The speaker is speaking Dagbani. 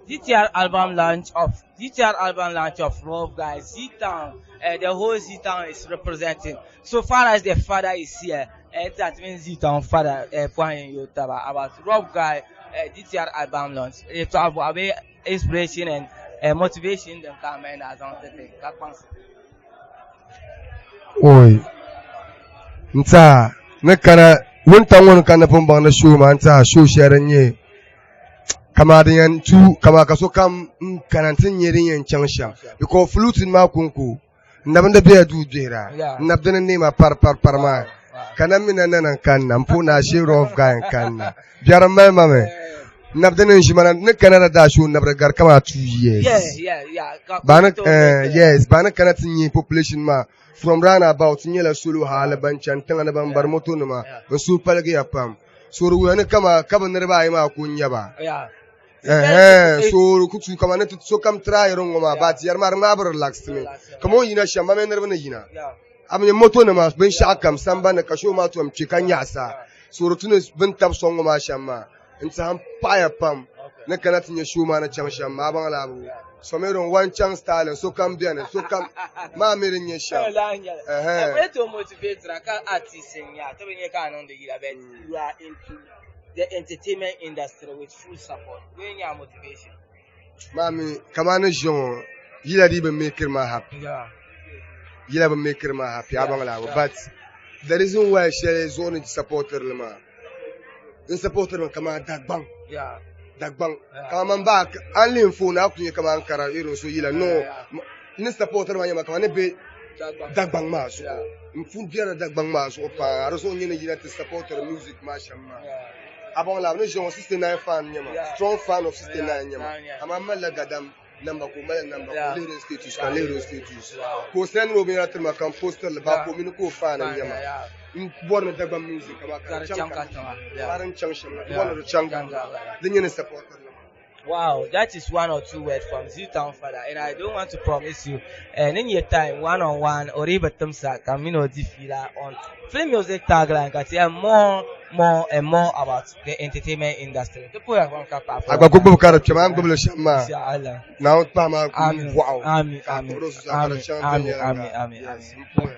DTR album launch of DTR album launch of Rough Guys Z-Town. The whole Z-Town is representing. So far as the father is here, that means Z-Town father point you taba about Rough Guy DTR album launch. Yɛtɔɣa bɔha bee inspiration and motivation din ka a mali ni a zaŋ ti ti ka kpaŋsi. Oi n tiɛha ni kana wuntaŋ ŋɔ ni ka ni pun baŋ ni show maa n tiɛha show shɛli din nyɛ kamani din yɛn tu kamani ka sokam kana n ti nyɛ din yɛn chaŋ shɛm because flute maa konko n na bi ni bela duu gbihira n na bi dini neema pari pari pari maa ka na mi na nana n kanna n puhi ni ashee rough guy n kanna biɛri m mali ma mi n na bi dini n ʒi mana ni kana na daa show n na bi di gari kamani 2 years ba ni yes ba ni kana ti nyɛ population maa from round about n nyɛla solo hali ban chani tiŋa ni ban bari moto nima n suhu paligiya pam so di wuhiya ni kama ka bi niriba ayi maa ko n nyɛba so ku tu kama ni sokam try ŋɔ maa but yɛri maa di ŋmaa bi relax mi kama o yina shɛm ba mi niriba ni yina a mi moto nima binshaɣu kam sambani ka show maa tom kpe ka nyaɣasa so di tu ni bin tabi sɔŋ ŋɔ maa shɛm maa n tiɛha n paɣaya pam ni kana ti nyɛ show maa ni chaŋ shɛm maa baŋ laa bi Someron wan chaŋ Stalin sokam bɛni sokam maa mi din nyɛ shɛm. You are into the entertainment industry with full support. Where your motivation? Mami, kamani ʒi ŋɔ yila di bi make ma happy. Yila bi make ma happy abaŋ la but the reason why shɛli zuɣu ni supporter li maa n supporter mi kamani Dagbaŋ. Dagbaŋ. Kamani man ba an lihi n phone a ku nyɛ kamani kara irin so yila no ni supporter ma nyɛma kamani ni be Dagbaŋ maa zuɣu n pun biɛla Dagbaŋ maa zuɣu paa di zuɣu n nyɛ ni yina ti supporter music maa shɛm maa a baŋ la ni ʒiya ŋɔ 69 fan n nyɛma strong fan of 69 n nyɛma amaa m malila gadam namba ka o mali namba ka o lihiri n status ka n lihiri o status ka o send o binyɛra tiri ma ka n postiri li ba ka o mini ka o fan n nyɛma n bɔri ni Dagbaŋ music ka ka di chaŋ ka di chaŋ shɛm la bɔri ni di chaŋ din nyɛ ni supporter li maa. Wow, that is one or two words from Z-Town Father, and I don't want to promise you. And in your time, one on one, or even Tumsa, Camino Di Fila on Film Music Tagline, can hear more, more, and more about the entertainment industry. The poor one can A gba ku gbubi ka di kpɛma, a ni gbubi li shɛm maa, Inshallah. Naawuni kpahi maa Amin. bɔɣu Amin. ka a Amin. kpuɣiri o zuɣusaa ka di Amin. chaŋ Amin. viɛnyɛliŋga. Amin. Amin. Yes, Amin. m puhi.